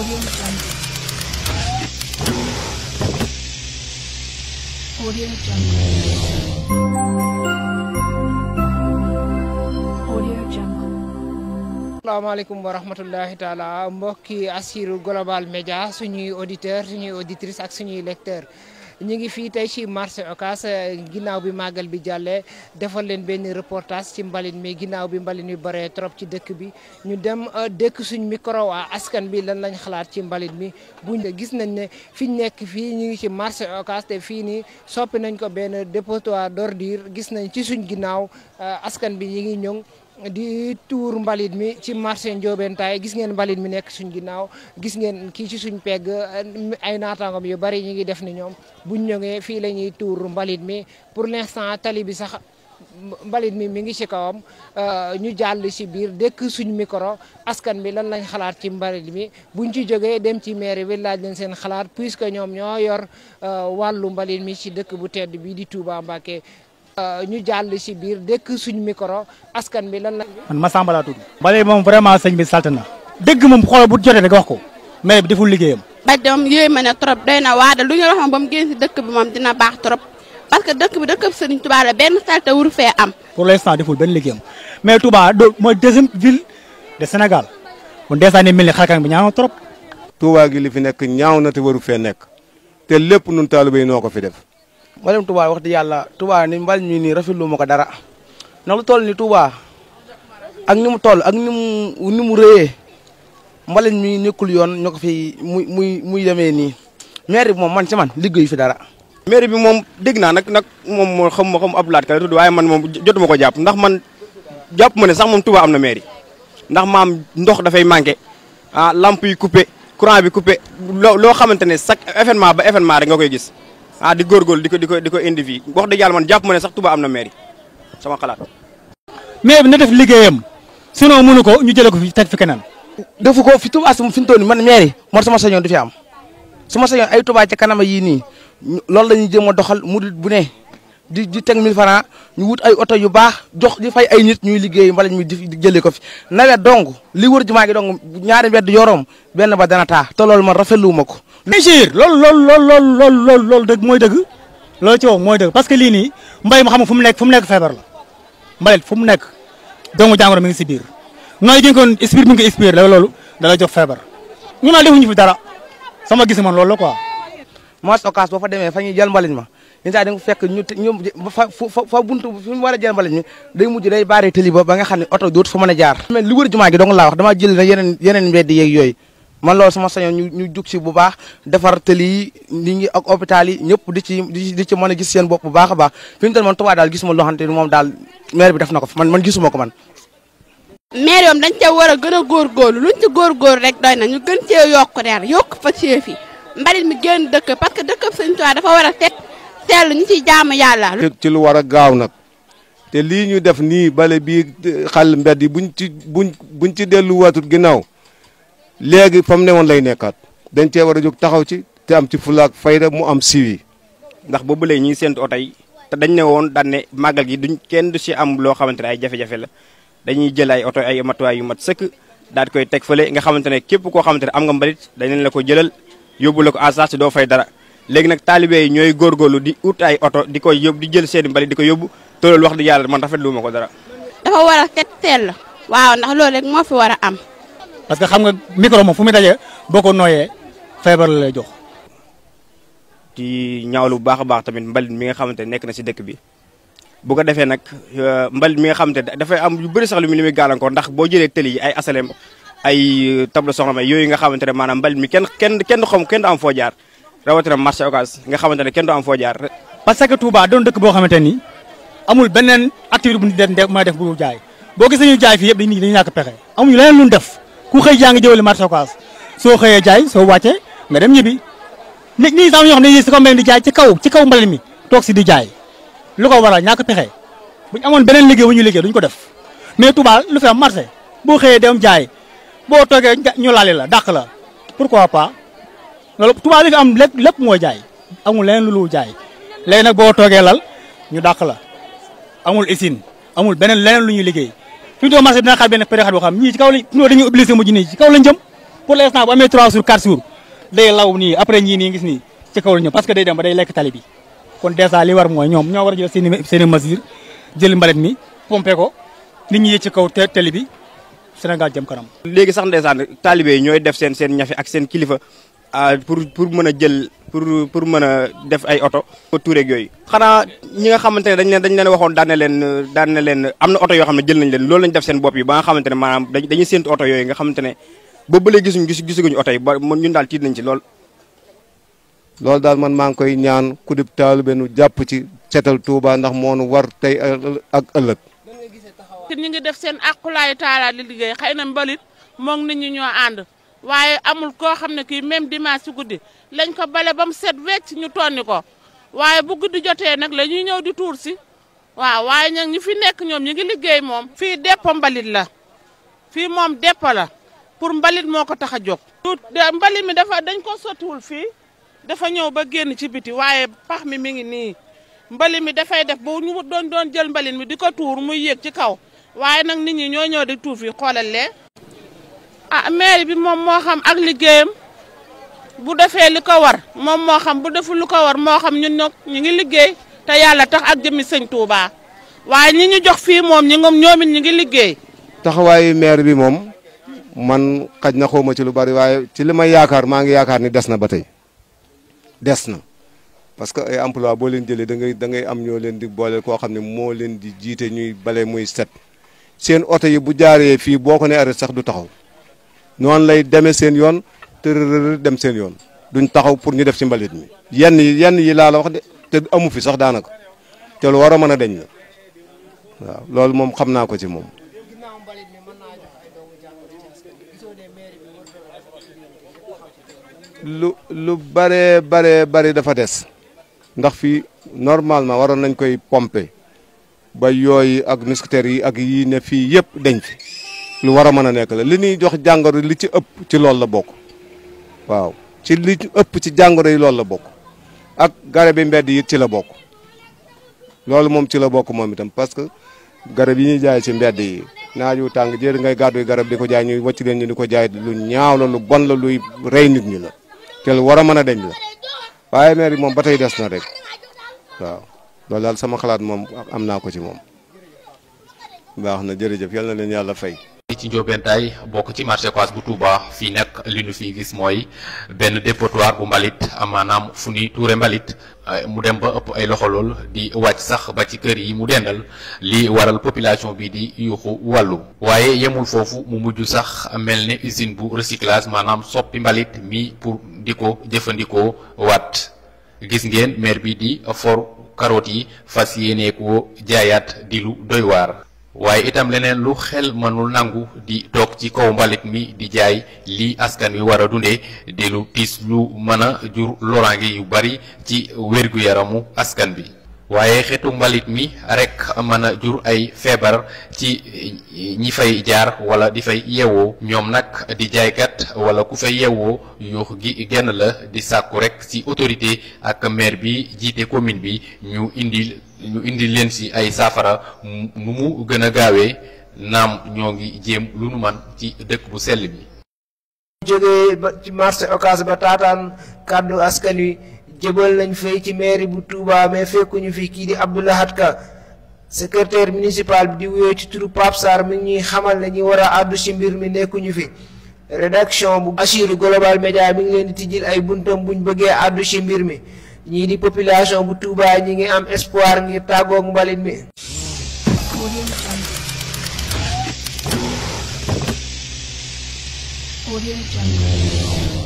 Audio Jungle. Audio Jungle. Audio Jungle. Assalamualaikum warahmatullahi taala mbokki Assirou Global Média suñuy auditeur suñuy auditrice ak suñuy lecteur ñi ngi fii tey ci marché Ocass ginnaaw bi màggal bi jàllee defal leen benn reportage ci mbalit mi ginnaaw bi mbalit mi bare trop ci dëkk bi ñu dem dëkk suñ micro waa askan bi lan lañ xalaat ci mbalit mi buñ gis nañ ne fiñ nekk fii ñu ngi ci marché Ocass te fii nii soppi nañ ko benn dépotoir d'ordure gis nañ ci suñ ginnaaw askan bi ñi ngi ñëw di tuur mbalit mi ci marché Ndiobentaay gis ngeen mbalit mi nekk suñ ginnaaw gis ngeen kii ci suñ pegg ay naataangam yu bari ñi ngi def ni ñoom buñ ñëwee fii la ñuy tuur mbalit mi pour l'instant tali bi sax mbalit mi ngi ci kawam ñu jàll ci biir dëkk suñ micro askan bi lan lañ xalaat ci mbalit mi buñ ci jógee dem ci mairie bi laaj leen seen xalaat puisque ñoom ñoo yor wàllu mbalit mi ci dëkk bu tedd bi di Touba Mbacké ñu jàll ci biir dëkk suñu micro askan bi lan la. man Massamba laa tudd. mbalit moom vraiment sëñ bi salte na. dëgg moom xool bu jotee rek wax ko mais bi deful liggéeyam. ba doom yooyu ma ne trop doy na waada lu ñu wax moom ba mu génn ci dëkk bi moom dina baax trop parce que dëkk bi dëkk Serigne Touba la benn salte wuru fee am. pour l'instant deful benn liggéeyam mais Touba mooy deuxième ville de Sénégal kon dèjà ni mel ni xarkan bi ñaaw na trop. Touba gi li fi nekk ñaaw na te waru fee nekk te lépp nun taalibe yi noo ko fi def. ma dem Touba wax dëgg yàlla Touba ni mbal mi nii rafetlu ma ko dara ndax lu toll ni Touba ak ni mu toll ak ni mu rëyee mbalit mi nekkul yoon ñoo ko fi muy demee nii maire bi moom man ci man liggéeyu fi dara. maire bi moom dégg naa nag moom moo xam Abdoulaye Ka la tudd waaye man moom jotuma ko jàpp ndax man jàpp ma ne sax moom Touba am na maire ndax maam ndox dafay manqué lamp yi coupé courant bi coupé loo xamante ne chaque événement ba événement rek nga koy gis. di góorgóorlu di ko indi fii wax dëgg yàlla man jàpp ma ne sax Touba am na mairie sama xalaat. mais bi na def liggéeyam sinon mënu ko ñu jëlee ko fi teg fi keneen. defu ko fi Touba fi mu toll nii man mairie moo sama sañoon du fi am sama sañoon ay Touba ca kanama yii nii loolu la ñuy jéem a doxal murid bu ne di teg 1000 francs ñu wut ay oto yu baax jox di fay ay nit ñuy liggéey mbalañ mi di jëlee ko fi nawet dong li wër jumaa gi dong ñaari mbedd yoroom benn ba dana taa te loolu man rafetlu ma ko. bien sûr loolu dëgg mooy dëgg loolu ci wax mooy dëgg parce que lii nii mbay ma xam fu mu nekk feebar la mbalit fu mu nekk doomu jàngoro mi ngi si biir nooy gi kon expire mi ngi expire la loolu dala jox feebar ñu naa defuñu fi dara sama gis man loolu la quoi. marché Ocass boo fa demee fa ñuy jël mbalit ma ñun daal di nga fekk ñu fa buntu fi mu war a jël mbalit mi day mujj day baaree tëli ba nga xam ne oto dootu fa mën a jaar. mais li wër jumaa gi dong laa wax damaa jël na yeneen mbedd yeeg yooyu. man loolu sama sañoon ñu jug si bu baax defar tëli yi nit ñi ak hôpital yi ñëpp di ci mën a gis seen bopp bu baax a baax fi mu toll man Touba daal gisuma loo xamante ni moom daal maire bi def na ko man gisuma ko man. maire yoom dañ cee war a gën a góorgóorlu luñ ci góorgóorlu rek doy na ñu gën cee yokk fa chef yi mbalit mi génn dëkk parce que dëkk Sëñ Touba dafa war a set seetlu ñu ciy jaamu yàlla. ci lu war a gaaw nag te lii ñu def nii bale bii xal mbedd yi buñ ci delluwaatut ginnaaw. léegi fa mu ne woon lay nekkaat dañ cee war a jóg taxaw ci te am ci fulaak fayda mu am siwi ndax boobu léegi ñu ngi séntu oto yi te dañ ne woon daan ne màggal gi kenn du si am loo xamante ne ay jafe-jafe la dañuy jël ay oto ay matuwaay yu mat sëkk daal di koy teg fële nga xamante ne képp koo xamante ne am nga mbalit dañ la ko jëlal yóbbu la ko en charge doo fay dara léegi nag taalibe yi ñooy góorgóorlu di ut ay oto di koy yóbbu di jël seeni mbalit di ko yóbbu te loolu wax dëgg yàlla man rafetlu ma ko dara. dafa war a set sell waaw ndax loolu rek moo fi war a am. parce que xam nga micro moom fu muy dajee boo ko nooyee feebar la lay jox. di ñaawlu bu baax a baax tamit mbalit mi nga xamante ne nekk na si dëkk bi bu ko defee nag mbalit mi nga xamante ne dafay am yu bëri sax lu muy gàllankoor ndax boo jëlee tëli yi ay asalem ay tableau soxna may yooyu nga xamante ne maanaam mbalit mi kenn du am foo jaar rawatina marché Ocass nga xamante ne kenn du am foo jaar. parce que Touba doon dëkk boo xamante ni amul beneen activité bu ñu mën a def bu jaay boo gisee ñu jaay fii yëpp dañuy ñàkk pexe amuñu leneen lu ñu def. ku xëy jaa ngi jëwale marché Ocass soo xëyee jaay soo wàccee nga dem ñibbi nit ñi sax ñoo xam ne si ko mbéy di jaay ci kaw mbalit mi toog si di jaay lu ko waral ñàkk pexe buñ amoon beneen liggéey bu ñu liggéey duñ ko def mais Touba lu fi am marché boo xëyee dem jaay boo toogee ñu laali la dàq la pourquoi pas loolu Touba li fi am lépp mooy jaay amul leneen lu jaay léegi nag boo toogee lal ñu dàq la amul usine amul leneen lu ñuy liggéey fi ñu doon marché dina xaar benn période boo xam ñii ci kaw lañ dañuy obligé mujj nii ci kaw lañ jëm pour l'instant bu amee 3 jours 4 jours day law nii après ñii nii gis nii ci kaw la ñëw parce que day dem ba day lekk tali bi kon dèjà li war mooy ñoom ñoo war a jël seen i mesure jël mbalit mi pompé ko nit ñi yëg ci kaw tali bi Sénégal jëm kanam. léegi sax ndeysaan taalibe yi ñooy def seen ñafe ak seen kilifa pour mën a jël pour mën a def ay oto. tuureeg yooyu. xanaa ñi nga xamante ne dañ leen waxoon daan na leen am na oto yoo xam ne jël nañ leen loolu lañ def seen bopp yi ba nga xamante ne maanaam dañuy séntu oto yooyu nga xamante ne boobu ba léegi gisuguñu oto yi ba ñun daal tiit nañ ci lool. loolu daal man maa ngi koy ñaan ku dib taalibe nu jàpp ci setal Touba ndax moo nu war tey ak ëllëg. ñu ngi def seen aqulaayu taala di liggéey xëy na mbalit moom nit ñi ñoo ànd waaye amul koo xam ne kii même dimanche ci guddi lañ ko bale ba mu set wecc ñu tonni ko waaye bu guddi jotee nag la ñuy ñëw di tuur si waaw waaye ñag ñi fi nekk ñoom ñi ngi liggéey moom. fii dépôt mbalit la fii moom dépôt la pour mbalit moo ko tax a jóg. mbalit mi dañ ko sottiwul fii dafa ñëw ba génn ci biti waaye pax mi ngi nii mbalit mi dafay def bu ñu doon jël mbalit mi di ko tuur muy yéeg ci kaw. waaye nag nit ñi ñoo ñëw di tuuf yi xoolal lee maire bi moom moo xam ak liggéeyam bu defee li ko war moom moo xam bu deful lu ko war moo xam ñun nag ñu ngi liggéey te yàlla tax ak jëmmi sëñ Touba waaye ñi ñu jox fii moom ñoom it ñu ngi liggéey. taxawaayu maire bi moom man xaj na xawma ci lu bari waaye ci li may yaakaar maa ngi yaakaar ni des na ba tey des na parce que ay emploi boo leen jëlee da ngay am ñoo leen di boole koo xam ne moo leen di jiite ñuy bale muy set. seen oto yi bu jaaree fii boo ko ne arrêté sax du taxaw noonu lay demee seen yoon tërërër dem seen yoon duñ taxaw pour ñu def ci mbalit mi yenn yi laa la wax de te amu fi sax daanaka te lu war a mën a deñ la waaw loolu moom xam naa ko ci moom. lu bare dafa des ndax fii normalement waroon nañ koy pomper. ba yooyu ak mousquetaires yi ak yii ne fii yëpp dañ fi lu war a mën a nekk la li ñuy jox jàngoro li ci ëpp ci loolu la bokk waaw ci li ci ëpp ci jàngoro yi loolu la bokk ak garab yi mbedd yi ci la bokk loolu moom ci la bokk moom itam parce que garab yi ñuy jaay ci mbedd yi naaju tàng jër ngay gàddu garab di ko jaay ñuy wàcc leen ñu di ko jaay lu ñaaw la lu bon la luy rey nit ñi la te lu war a mën a deñ la waaye maire yi moom ba tey des na rek waaw. loolu daal sama xalaat moom am naa ko ci moom baax na jërëjëf yal na leen yàlla fay. ci Ndiobentaay bokk ci marché Ocass bu Touba fii nag li ñu fi gis mooy benn dépotoir bu mbalit maanaam fu ñuy tuure mbalit mu dem ba ëpp ay loxo lool di wàcc sax ba ci kër yi mu dendal li waral population bi di yuuxu wàllu. waaye yemul foofu mu mujj sax mel ne usine bu recyclage maanaam soppi mbalit mi pour di ko jëfandikoo waat gis ngeen maire bi di for carotte yi fas yéene ko jaayaat di lu doy waar. waaye itam leneen lu xel mënul nangu di toog ci kaw mbalit mi di jaay lii askan wi war a dundee di lu tiis lu mën a jur loraange yu bari ci wér-gu-yaramu askan bi. waaye xeetu mbalit mi rek mën a jur ay feebar ci ñi fay jaar wala di fay yeewoo ñoom nag di jaaykat wala ku fay yeewoo yuux gi genn la di sàkku rek ci autorité ak maire bi jiite commune bi ñu indi leen ci ay saafara nu mu gën a gaawee naam ñoo ngi jéem lu nu man ci dëkk bu sell bi. jógee ba ci marché Ocass ba taataan kàddu askan wi jëbal nañ fay ci mairie bu Touba mais fekkuñu fi kii di Abdou Lahad Ka secrétaire municipal bi di wuyoo ci turu Pape Sarr mi ngi ñuy xamal ne ñi war a àddu ci mbir mi nekkuñu fi. rédaction bu Assirou Global Média mi ngi leen di tijjil ay buntam buñ bëggee àddu ci mbir mi. ñii di population bu Touba ñi ngi am espoir ngir tàggoog mbalit mi. Audio Jungle.